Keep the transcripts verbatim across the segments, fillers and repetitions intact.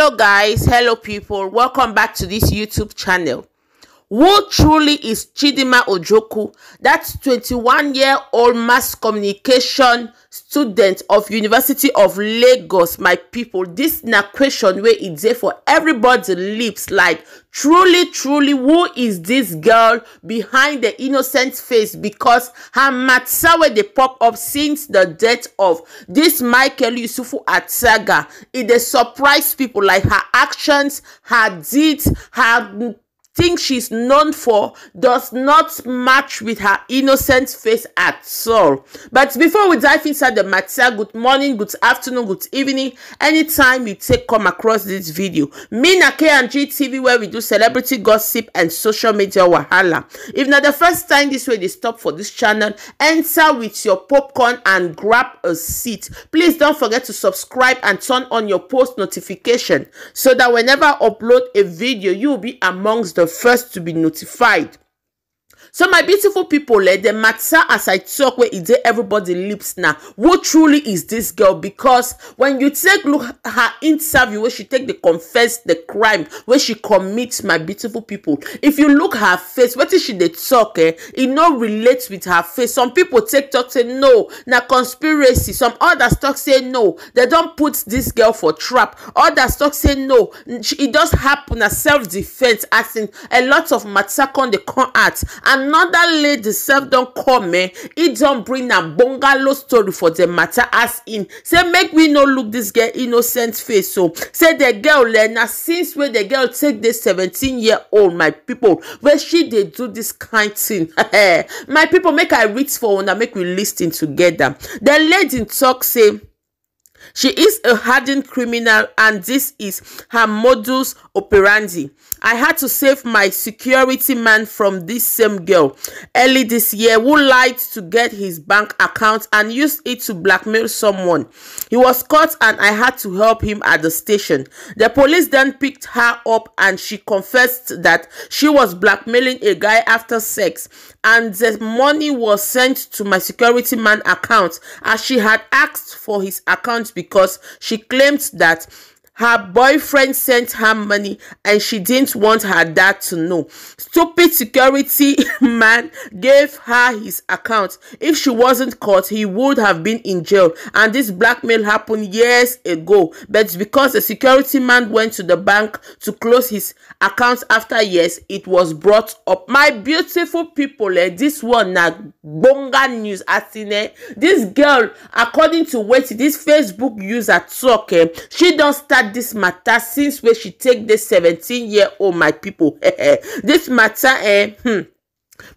Hello guys, hello people, welcome back to this YouTube channel. Who truly is Chidima Ojoku? That's twenty-one year old mass communication student of University of Lagos. My people, this na question wey e dey for everybody lips, like, truly, truly, who is this girl behind the innocent face? Because her matter wey dey pop up since the death of this Michael Yusufu Atsaga, e dey surprise people, like, her actions, her deeds, her thing she's known for does not match with her innocent face at all. But before we dive inside the matter, good morning, good afternoon, good evening, anytime you take come across this video. Me na K and G T V, where we do celebrity gossip and social media wahala. If na the first time this wey dey stop for this channel, enter with your popcorn and grab a seat. Please don't forget to subscribe and turn on your post notification so that whenever I upload a video, you will be amongst the first to be notified. So my beautiful people, eh, the matter as I talk, where e dey everybody lips now. Who truly is this girl? Because when you take look her interview, where she take the confess the crime where she commits, my beautiful people, if you look her face, what is she dey talk? Eh, e no relate with her face. Some people take talk say no, na conspiracy. Some others talk say no, they don't put this girl for trap. Others talk say no, she, e just happen as self defense. As in, a lot of matter come dey come out. Another lady self don come, eh, e don bring a bungalow story for the matter. As in, say make we no look this girl innocent face. So say the girl, eh, na since wey the girl take the seventeen year old, my people, where she dey do this kind thing. My people, make I read for una, make we listen together. The lady talk say, she is a hardened criminal and this is her modus operandi. I had to save my security man from this same girl early this year, who lied to get his bank account and used it to blackmail someone. He was caught and I had to help him at the station. The police then picked her up and she confessed that she was blackmailing a guy after sex, and the money was sent to my security man account, as she had asked for his account because she claimed that her boyfriend sent her money and she didn't want her dad to know. Stupid security man gave her his account. If she wasn't caught, he would have been in jail. And this blackmail happened years ago. But because the security man went to the bank to close his account after years, it was brought up. My beautiful people, eh, this one na gbonga news. As in, eh, this girl, according to what this Facebook user talk, eh, she don start this matter since where she take the seventeen year old, my people. This matter, eh, hmm.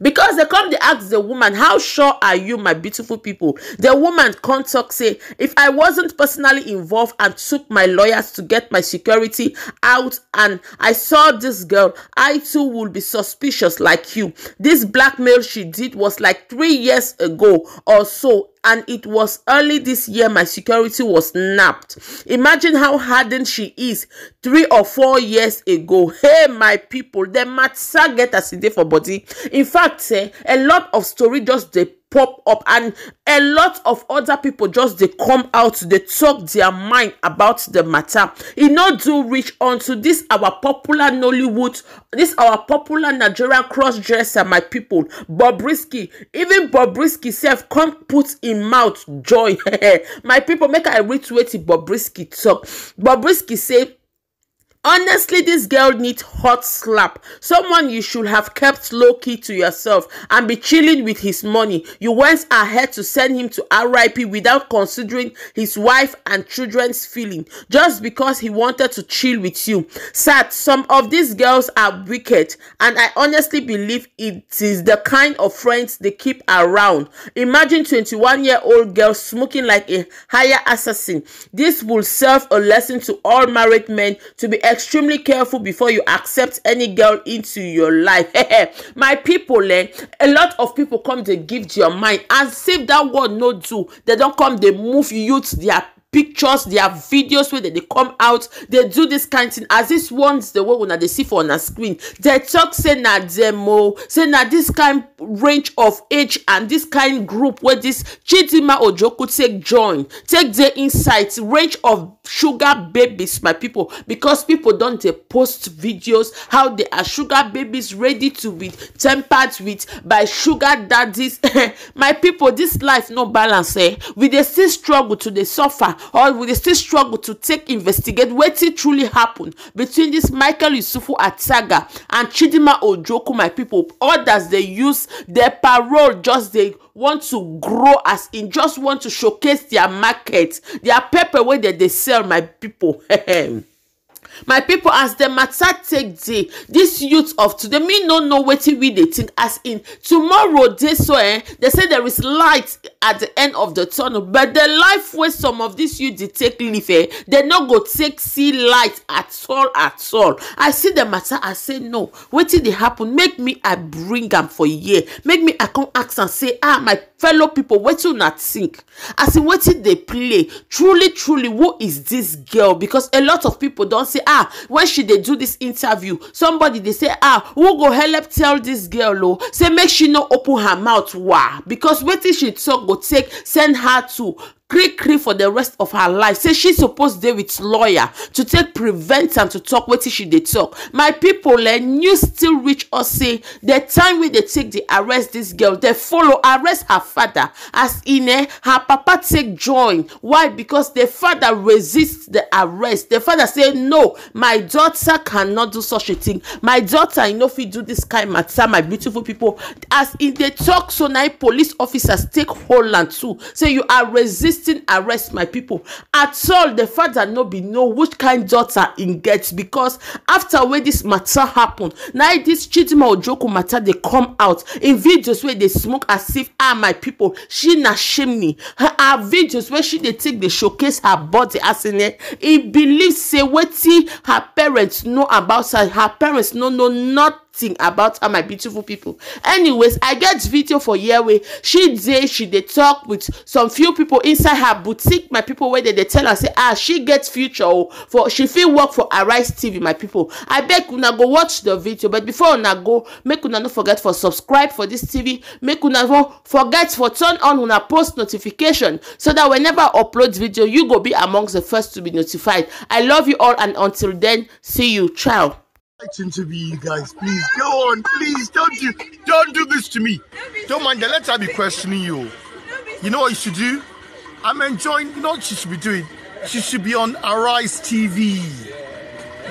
Because they come, they ask the woman, "How sure are you, my beautiful people?" The woman come talk say, "If I wasn't personally involved and took my lawyers to get my security out and I saw this girl, I too would be suspicious like you. This blackmail she did was like three years ago or so, and it was early this year my security was nabbed." Imagine how hardened she is three or four years ago. Hey, my people, the matter get as e dey for body. In fact, eh, a lot of story just dey pop up, and a lot of other people just dey come out, dey talk their mind about the matter. E no do reach unto this our popular Nollywood, this our popular Nigerian cross dresser, my people, Bobrisky. Even Bobrisky sef come put him mouth join. My people, make I read wetin Bobrisky talk. Bobrisky say, "Honestly, this girl need hot slap. Someone you should have kept low key to yourself and be chilling with his money. You went ahead to send him to R I P without considering his wife and children's feeling, just because he wanted to chill with you. Sad, some of these girls are wicked, and I honestly believe it is the kind of friends they keep around. Imagine twenty-one year old girl smoking like a higher assassin. This will serve a lesson to all married men to be extremely careful before you accept any girl into your life." My people, eh, a lot of people come, they give their mind as if that word no do. They don't come, they move youth, their pictures, their videos where they, they come out, they do this kind thing. As this ones, the way una dey see for on a screen, they talk say na them, oh, say na this kind range of age and this kind group where this Chidima Ojoku take join, take their insights, range of sugar babies, my people, because people don dey post videos how they are sugar babies ready to be tempered with by sugar daddies. My people, this life no balance, eh? We dey still struggle to dey suffer, or we dey still struggle to take investigate wetin truly happen between this Michael Yusufu Ataga and Chidinma Ojoku, my people. Others dey use their parole, just dey want to grow, as in just want to showcase their market, their pepper wey dem dey sell, my people. My people, as the matter take dey, this youth of today, me no know wetin we dey think. As in, tomorrow dey so, eh, they say there is light at the end of the tunnel, but the life wey some of these youth dey take live, eh, they no go take see light at all, at all. I see the matter, I say, no, wetin dey happen? Make me, I bring am for here. Make me, I come ask and say, ah, my fellow people, wetin una think? As in, wetin dey play? Truly, truly, who is this girl? Because a lot of people don say, ah, when she dey do this interview, somebody dey say, ah, who go help tell this girl, oh, say make she no open her mouth, wah? Because wetin she talk go take send her to cri cri for the rest of her life. Say she suppose dey with lawyer to take prevent am to talk wetin she dey talk. My people, eh, news still reach us say the time wey they take dey arrest this girl, they follow arrest her father, as in, eh, her papa take join. Why? Because the father resist the arrest. The father say, no, my daughter cannot do such a thing. My daughter, you no fit do this kind matter, my beautiful people. As in, they talk so, now police officers take hold am too, say you are resisting arrest, my people. At all, the father no be know which kind daughter he gets, because after wey this matter happen, now this Chidinma Ojoku matter dey come out in videos where they smoke as if, ah, my people, she na shame me. Her, her videos where she dey take dey showcase her body, as in, eh, he believe say wetin her parents know about her, her parents no know nothing about her, my beautiful people. Anyways, I get video for here where she dey, she dey talk with some few people inside her boutique, my people, where they dey tell her say, ah, she get future, oh, for she fit work for Arise T V, my people. I beg una go watch the video, but before una go, make una no forget for subscribe for this T V. Make una no forget for turn on una post notification, so that whenever I upload video, you go be amongst the first to be notified. I love you all, and until then, see you. Ciao. Waiting to be you guys. Please go on. Please don't do don't do this to me. Don't mind that. Let her be questioning you. You know what you should do? I'm enjoying. You know what she should be doing? She should be on Arise T V.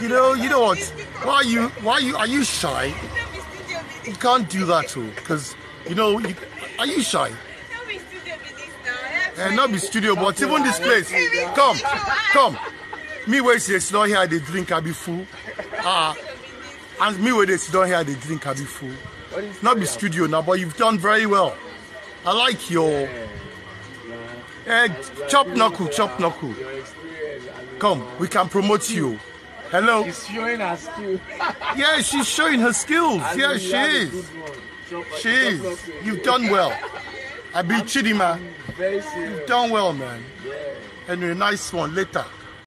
You know. You know what? Why are you? Why are you? Are you shy? You can't do that, oh, because you know. You, are you shy? And not be studio, but even this place. Come, come. Me wey dey sit down here, I dey drink, I be full. Ah, and me wey dey sit down here, I dey drink, I be full. Not be studio now, but you've done very well. I like your. Eh, chop knuckle, chop knuckle. Come, we can promote you. Hello. She's showing her skill. Yeah, she's showing her skills. Yeah, she is. She is. You've done well. I be Chidinma. You've done well, man. Anyway, nice one. Later.